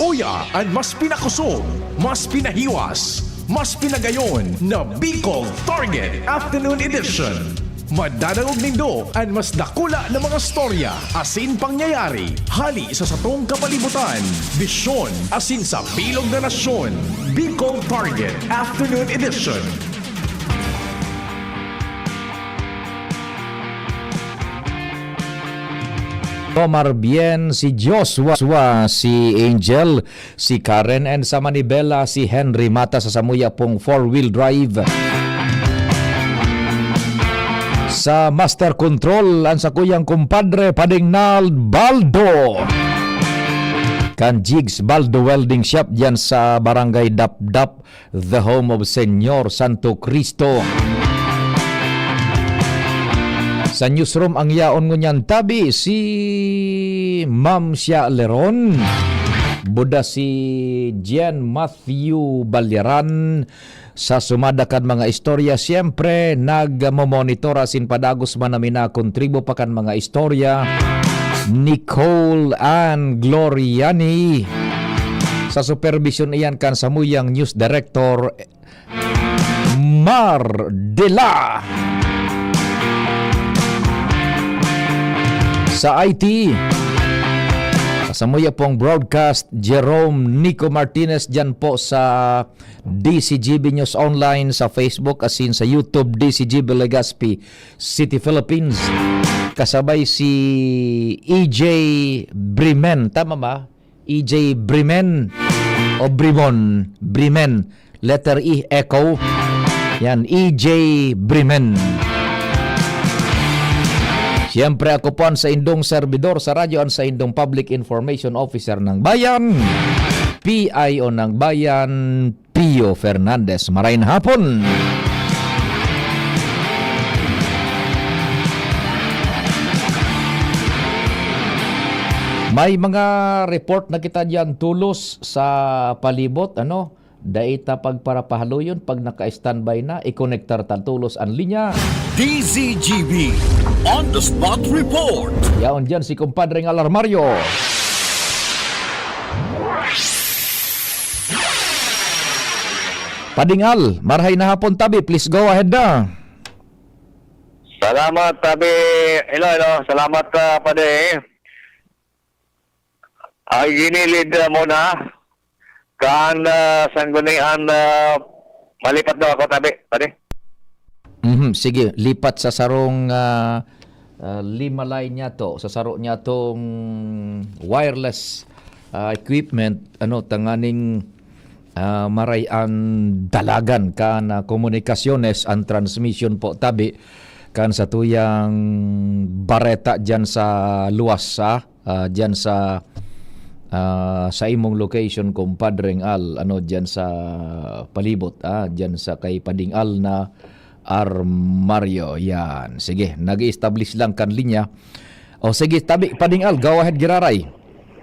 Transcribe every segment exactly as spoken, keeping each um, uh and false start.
Uya an mas pinakosog, mas pinahiwas, mas pinagayon na Bicol Target Afternoon Edition. Madadangog nindo an mas dakula na mga storya asin pangyayari hali sa satong kapalibutan, bisyon asin sa bilog na nasyon. Bicol Target Afternoon Edition. Omar Bien, si Joshua, si Angel, si Karen, and sa manibela, si Henry Mata sa samuya pong four-wheel drive. Sa master control, ang sakuyang kumpadre, Pading Nald Baldo. Kan Jigs Baldo Welding Shop dyan sa Barangay Dapdap, the home of Señor Santo Cristo. Sa newsroom, ang yaon ngunyan tabi si Ma'am Shia Leron. Buda si Jen Matthew Balyaran. Sa sumada kan mga istorya, siyempre, nagmomonitor asin padagos man na minakontribo pa kan mga istorya, Nicole Ann Gloriani. Sa supervision iyan kan samuyang news director, Mar Dela. Sa I T, sa samuya pong broadcast, Jerome Nico Martinez, dyan po sa D C G B News Online, sa Facebook, asin sa YouTube, D C G B Legazpi City, Philippines. Kasabay si E J Brimen. Tama ba? E J Brimen o Brimon? Brimen. Letter E, echo. Yan, E J Brimen. Siyempre, ako po ang saindong servidor sa radyo, ang saindong Public Information Officer ng Bayan, P I O ng Bayan, Pio Fernandez. Maray na hapon. May mga report na kita diyan tulos sa palibot, ano? Dai ta pagparapahaloyon, pag naka-standby na, ikonektar ta tulos an linya. D Z G B on the spot report. Yaon diyan si Compadre Ngal Armario. Pading Al, marhay na hapon tabi, please go ahead na. Salamat, tabi. Hello, hello. Salamat, ah, padi. Ay, ginilid, ah, muna. Kan, ah, sanggunian, ah, malipat daw ako, tabi, padi. Mhm, sige, lipat sa sarong, ah, ah, lima line niya to, sa saro niya tong wireless, ah, equipment, ano, tanganing, ah, maray an dalagan kan, ah, komunikasyones, an transmission po, tabi, kan satuyang bareta diyan sa luwas, ah, ah, diyan sa, ah, sa imong location, Compadre Ngal, ano, diyan sa palibot, ah, diyan sa kay Pading Al na armaryo. Yan. Sige, nag-i-establish lang kan linya. O sige, tabi, Pading Al, go ahead, giraray.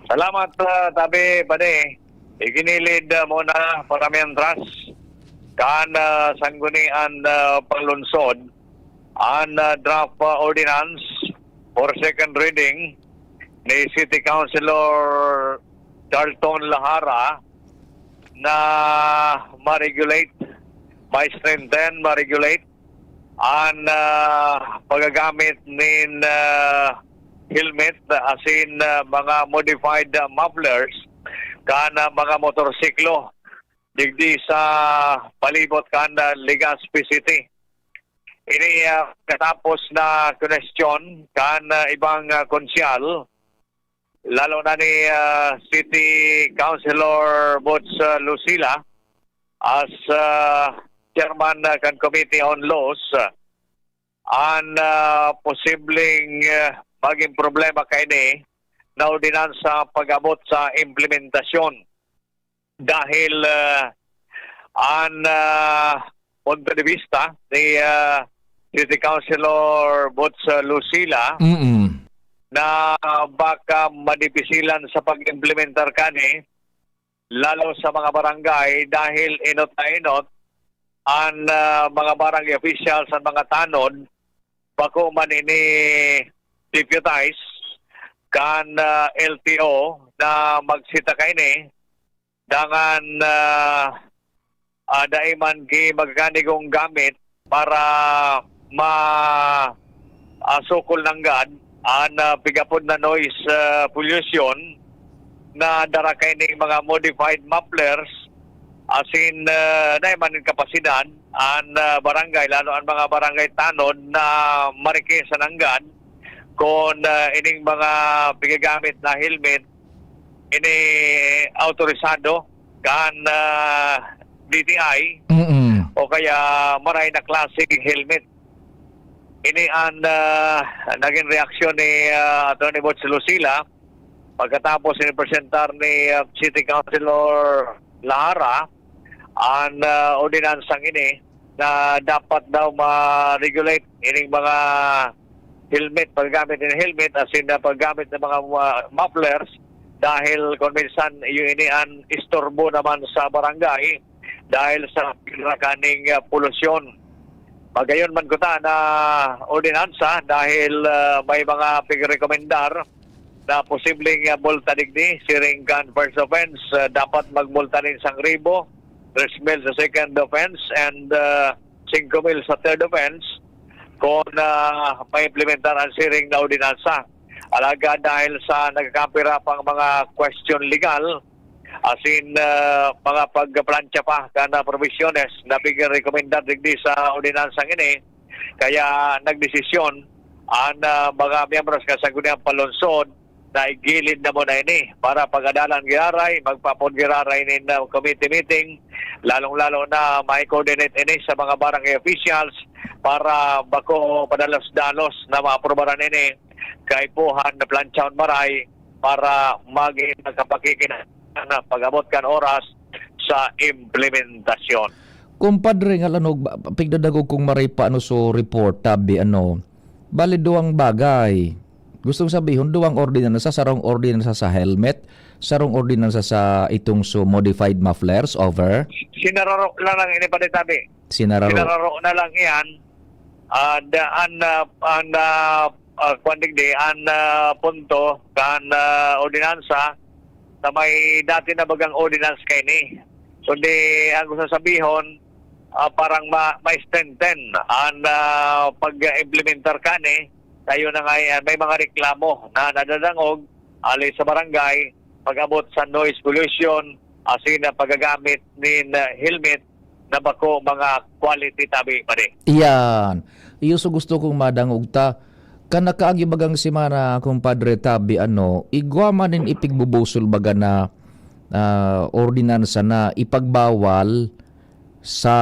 Salamat, ah, tabi, padi. Iginilid, ah, muna para mientras kan, ah, sanggunian, ah, paglunsod an, ah, draft, ah, ordinance for second reading ni City Councilor Charlton Lahara na ma-regulate, ma-strengthen, ma-regulate an, ah, paggagamit nin, ah, helmet asin, ah, mga modified, ah, mufflers kan, ah, mga motorsiklo digdi sa palibot kan, ah, Legazpi City. Ini, ah, katapos na kinwestiyon kan, ah, ibang, ah, konsyal, lalo na ni, ah, City Councilor Boots, ah, Lucila, as, ah, chairman, ah, kan Committee on Laws, ah, an, ah, posibleng, ah, maging problema kaini na ordinansa pag-abot sa implementasyon. Dahil, ah, an, ah, punto de vista ni, ah, City Councilor Boots, ah, Lucila Mm-mm. na baka madipisilan sa pag-implementar kani, lalo sa mga barangay, dahil enot na enot an, ah, mga barangay officials, an mga tanod, bako man ini deputize kan, ah, L T O na magsita kaini dangan, ah, ah, dai man ki magaganigong gamit para ma-, ah, sukol nanggad an, ah, pigapod na noise, ah, pollution na dara kaining mga modified mufflers, asin, ah, dai man kapasidad an, ah, barangay, lalo an mga barangay tanod na marikisa nanggad kun, ah, ining mga pigagamit na helmet ini autorisado kan, ah, D T I Mm. o kaya maray na klaseng helmet. Ini an, ah, naging reaksyon ni, ah, Attorney Butch Lucila pagkatapos ni presentar ni, ah, City Councilor Lahara an, ah, ordinansang ini na dapat daw ma-regulate ining mga helmet, paggamit ng helmet, as in, ah, paggamit ng mga, ah, mufflers, dahil kung minsan, iyo ini an istorbo naman sa barangay dahil sa pira kaning, ah, polusyon. Magayon man kuta na ordinansa dahil, ah, may mga pigrekomendar na posibleng, ah, multa digdi, siring kan first offense, ah, dapat magmulta nin isang ribo, tres mil sa second offense, and, ah, singko mil sa third offense, kung, ah, maimplementar an siring na ordinansa. Alagad dahil sa nagkakapira pang mga question legal, asin, ah, mga pagplantsa pa kan, ah, probisyones na pigrekomendar digdi sa ordinansang ini, kaya nagdesisyon an, ah, mga miyembros kan Sangguniang Panlungsod na igilid na muna ini para pag-adalan giraray, magpapon giraray nin, ah, committee meeting, lalong-lalo na mai-coordinate ini sa mga barangay officials para bako padalos-dalos na maaprobaran ini kaipuhan na plantsahon maray para magin kapakikinahanglan na pag-abot kan oras sa implementasyon. Kumpadre, nga lanog, ba-, pigdadagog kong maray pa, ano, so report, tabi, ano, bali, duwang bagay. Gustong sabihon, duwang ordinansa, sarong ordinansa sa helmet, sarong ordinansa sa itong so modified mufflers, over? Sinararo na lang ini, padi, tabi. Sinararo. Sinararo na lang iyan. Ah, da-, an, ah, an, ah, ah, kwan digdi, an, ah, punto kan, ah, ordinansa na may dati na bagang ordinance kaini. Kundi ang gusto sabihon, ah, parang ma-, ma-strengthen an, ah, pag-implementar kani, tayo na nga, ah, may mga reklamo na nadadangog ali sa barangay pag-abot sa noise pollution, asin na paggagamit nin, ah, helmet na bako mga quality, tabi, padi. Iyan. Iyo so gusto kong madangog ta. Kan nakaagi bagang semana, Kumpadre Tabi, ano, igwa man nin ipigbubusol baga na, ah, ordinansa na ipagbawal sa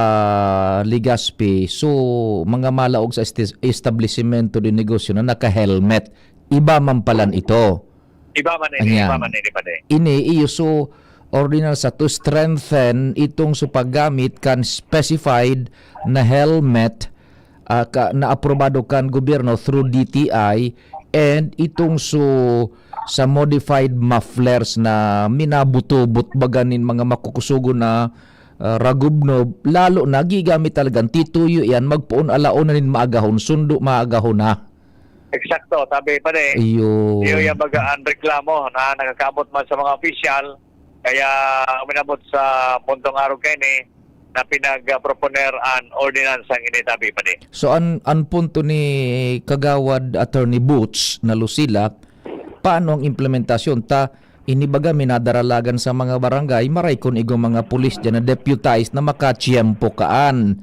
Legazpi, so, mga malaog sa esti-, establisimento de negosyo na naka-helmet. Iba man palan ito. Iba man ini, Ayan. iba man ini, padi. Ini, iyo, so, ordinansa to strengthen itong so paggamit kan specified na helmet, ah, ka, na aprobado kan gobyerno through D T I, and itong so sa modified mufflers na minabutubot baga nin mga makukusugon na, ah, ragubnob, lalo na gigamit talagang tituyo iyan, magpoon alauna nin maagahon, sundo maagahon na. Eksakto, tabi, padi. Iyo. Iyo yan baga an reklamo na nakakaabot man sa mga opisyal, kaya uminabot sa puntong arog kaini na pinag-proponer an ordinansang ini, tabi, padi. So, an, an punto ni Kagawad Attorney Boots na Lucila, paano ang implementasyon? Ta, ini baga minadaralagan sa mga barangay, maray kun igong mga pulis diyan na deputized na makatiyempo kaan.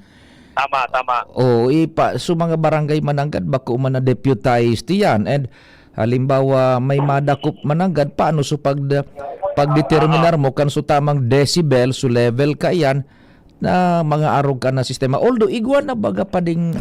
Tama, tama. O, ipa-, so mga barangay mananggad, bako man na deputized iyan. And halimbawa, may madakop mananggad, paano so pag-, pagdeterminar mo kan so tamang decibel, so level ka iyan, na mga arog ka na sistema? Although, igwa na baga pa ding